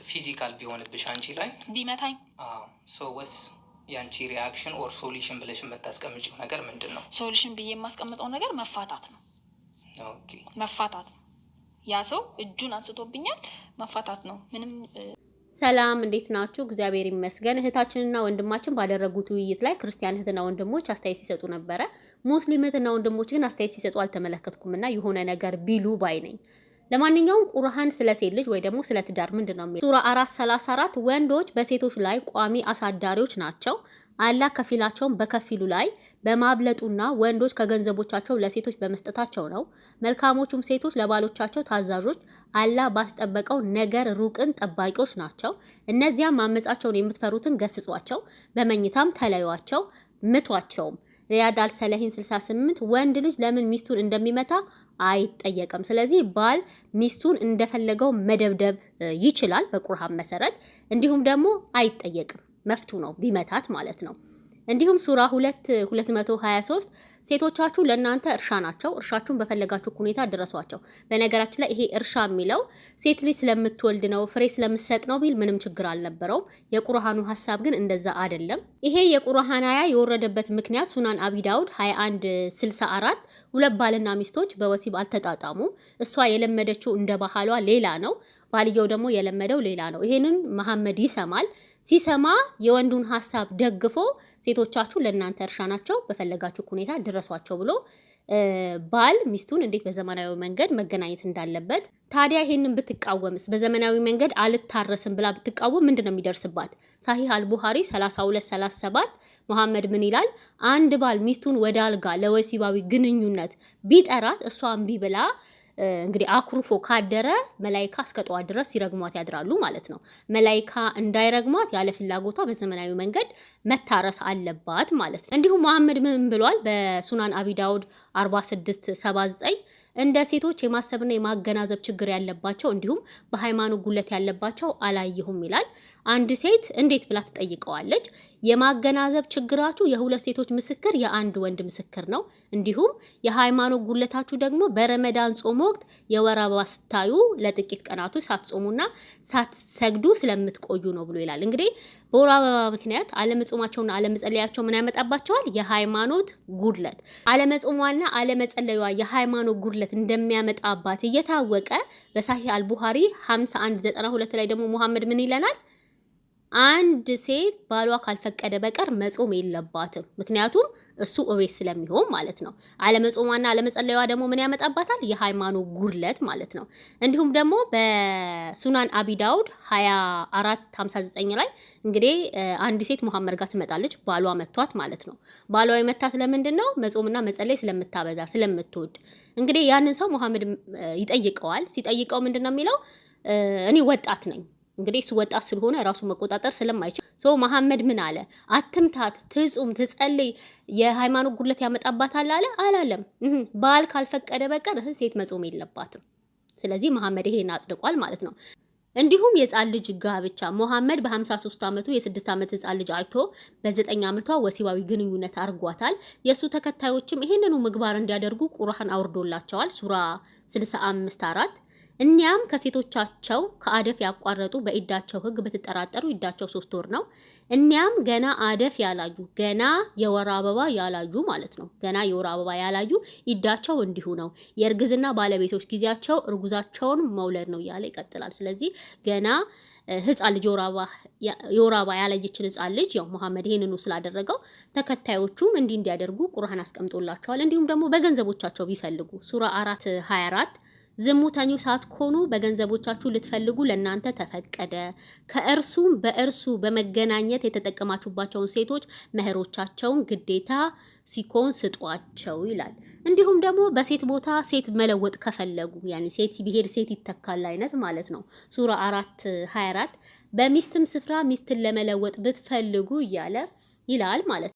Physical ቢሆንብሽ አንቺ ላይ ቢመታኝ So what's የአንቺ reaction or solution ብለሽ የምታስቀምጪው ነገር ምንድን ነው? Solution ብዬ የማስቀምጠው ነገር መፋታት ነው። መፋታት ነው። ያ ሰው እጁን አንስቶብኛል፣ መፋታት ነው። ምንም ሰላም፣ እንዴት ናችሁ? እግዚአብሔር ይመስገን። እህታችንና ወንድማችን ባደረጉት ውይይት ላይ ክርስቲያን እህትና ወንድሞች አስተያየት ሲሰጡ ነበረ። ሙስሊም እህትና ወንድሞች ግን አስተያየት ሲሰጡ አልተመለከትኩም እና የሆነ ነገር ቢሉ ባይ ነኝ። ለማንኛውም ቁርአን ስለ ሴት ልጅ ወይ ደግሞ ስለ ትዳር ምንድን ነው የሚለው? ሱራ 4:34 ወንዶች በሴቶች ላይ ቋሚ አሳዳሪዎች ናቸው። አላህ ከፊላቸውን በከፊሉ ላይ በማብለጡና ወንዶች ከገንዘቦቻቸው ለሴቶች በመስጠታቸው ነው። መልካሞቹም ሴቶች ለባሎቻቸው ታዛዦች፣ አላህ ባስጠበቀው ነገር ሩቅን ጠባቂዎች ናቸው። እነዚያም ማመጻቸውን የምትፈሩትን ገስጿቸው፣ በመኝታም ተለዩዋቸው፣ ምቷቸውም። ሪያድ አልሰለሂን 68 ወንድ ልጅ ለምን ሚስቱን እንደሚመታ አይጠየቅም። ስለዚህ ባል ሚስቱን እንደፈለገው መደብደብ ይችላል በቁርአን መሰረት፣ እንዲሁም ደግሞ አይጠየቅም፣ መፍቱ ነው ቢመታት ማለት ነው። እንዲሁም ሱራ 2 223 ሴቶቻችሁ ለእናንተ እርሻ ናቸው፣ እርሻችሁን በፈለጋችሁ ሁኔታ ድረሷቸው። በነገራችን ላይ ይሄ እርሻ የሚለው ሴት ልጅ ስለምትወልድ ነው፣ ፍሬ ስለምትሰጥ ነው ቢል ምንም ችግር አልነበረውም። የቁርአኑ ሀሳብ ግን እንደዛ አይደለም። ይሄ የቁርአን አያ የወረደበት ምክንያት ሱናን አቢ ዳውድ 2164 ሁለት ባልና ሚስቶች በወሲብ አልተጣጣሙም። እሷ የለመደችው እንደ ባህሏ ሌላ ነው፣ ባልየው ደግሞ የለመደው ሌላ ነው። ይሄንን መሐመድ ይሰማል። ሲሰማ የወንዱን ሀሳብ ደግፎ ሴቶቻችሁ ለእናንተ እርሻ ናቸው፣ በፈለጋችሁ ሁኔታ ድረሷቸው ብሎ ባል ሚስቱን እንዴት በዘመናዊ መንገድ መገናኘት እንዳለበት። ታዲያ ይሄንን ብትቃወምስ፣ በዘመናዊ መንገድ አልታረስም ብላ ብትቃወም ምንድን ነው የሚደርስባት? ሳሂህ አልቡሃሪ 3237 መሐመድ ምን ይላል? አንድ ባል ሚስቱን ወደ አልጋ ለወሲባዊ ግንኙነት ቢጠራት እሷ እምቢ ብላ እንግዲህ አኩርፎ ካደረ መላይካ እስከ ጠዋት ድረስ ሲረግሟት ያድራሉ ማለት ነው። መላይካ እንዳይረግሟት ያለ ፍላጎቷ በዘመናዊ መንገድ መታረስ አለባት ማለት ነው። እንዲሁም መሐመድ ምን ብሏል? በሱናን አቢ ዳውድ 4679 እንደ ሴቶች የማሰብና የማገናዘብ ችግር ያለባቸው እንዲሁም በሃይማኖት ጉለት ያለባቸው አላየሁም ይላል። አንድ ሴት እንዴት ብላ ትጠይቀዋለች? የማገናዘብ ችግራችሁ የሁለት ሴቶች ምስክር የአንድ ወንድ ምስክር ነው። እንዲሁም የሃይማኖት ጉለታችሁ ደግሞ በረመዳን ጾም ወቅት የወር አበባ ስታዩ ለጥቂት ቀናቶች ሳትጾሙና ሳትሰግዱ ስለምትቆዩ ነው ብሎ ይላል። እንግዲህ በወር አበባ ምክንያት አለመጾማቸውና አለመጸለያቸው ምን ያመጣባቸዋል? የሃይማኖት ጉድለት። አለመጾሟና አለመጸለዩዋ የሃይማኖት ጉድለት እንደሚያመጣባት እየታወቀ በሳሂህ አልቡሃሪ 5192 ላይ ደግሞ ሙሐመድ ምን ይለናል? አንድ ሴት ባሏ ካልፈቀደ በቀር መጾም የለባትም። ምክንያቱም እሱ እቤት ስለሚሆን ማለት ነው። አለመጾሟና አለመጸለዩዋ ደግሞ ምን ያመጣባታል? የሃይማኖት ጉድለት ማለት ነው። እንዲሁም ደግሞ በሱናን አቢ ዳውድ 2459 ላይ እንግዲህ አንድ ሴት ሙሐመድ ጋር ትመጣለች፣ ባሏ መቷት ማለት ነው። ባሏ የመታት ለምንድን ነው? መጾምና መጸለይ ስለምታበዛ፣ ስለምትወድ። እንግዲህ ያንን ሰው ሙሐመድ ይጠይቀዋል። ሲጠይቀው ምንድን ነው የሚለው? እኔ ወጣት ነኝ። እንግዲህ እሱ ወጣት ስለሆነ ራሱ መቆጣጠር ስለማይችል so መሐመድ ምን አለ? አትምታት፣ ትጹም፣ ትጸልይ፣ የሃይማኖት ጉድለት ያመጣባታል አለ? አላለም። ባል ካልፈቀደ በቀር ሴት መጾም የለባትም። ስለዚህ መሐመድ ይሄን አጽድቋል ማለት ነው። እንዲሁም የህፃን ልጅ ጋብቻ፣ መሐመድ በ53 ዓመቱ የ6 ዓመት ህፃን ልጅ አይቶ በ9 ዓመቷ ወሲባዊ ግንኙነት አድርጓታል። የእሱ ተከታዮችም ይህንኑ ምግባር እንዲያደርጉ ቁርአን አውርዶላቸዋል። ሱራ 65:4 እኒያም ከሴቶቻቸው ከአደፍ ያቋረጡ በኢዳቸው ህግ ብትጠራጠሩ ኢዳቸው 3 ወር ነው። እኒያም ገና አደፍ ያላዩ፣ ገና የወር አበባ ያላዩ ማለት ነው። ገና የወር አበባ ያላዩ ኢዳቸው እንዲሁ ነው። የእርግዝና ባለቤቶች ጊዜያቸው እርጉዛቸውን መውለድ ነው እያለ ይቀጥላል። ስለዚህ ገና ህፃን ልጅ፣ የወር አበባ ያላየችን ህፃን ልጅ ያው መሐመድ ይሄንኑ ስላደረገው ተከታዮቹም እንዲህ እንዲያደርጉ ቁርአን አስቀምጦላቸዋል። እንዲሁም ደግሞ በገንዘቦቻቸው ቢፈልጉ ሱራ 4:24 ዝሙተኞች ሳትሆኑ በገንዘቦቻችሁ ልትፈልጉ ለእናንተ ተፈቀደ። ከእርሱም በእርሱ በመገናኘት የተጠቀማችሁባቸውን ሴቶች መህሮቻቸውን ግዴታ ሲኮን ስጧቸው ይላል። እንዲሁም ደግሞ በሴት ቦታ ሴት መለወጥ ከፈለጉ፣ ያኔ ሴት ቢሄድ ሴት ይተካል አይነት ማለት ነው። ሱራ 4:24 በሚስትም ስፍራ ሚስትን ለመለወጥ ብትፈልጉ እያለ ይላል ማለት ነው።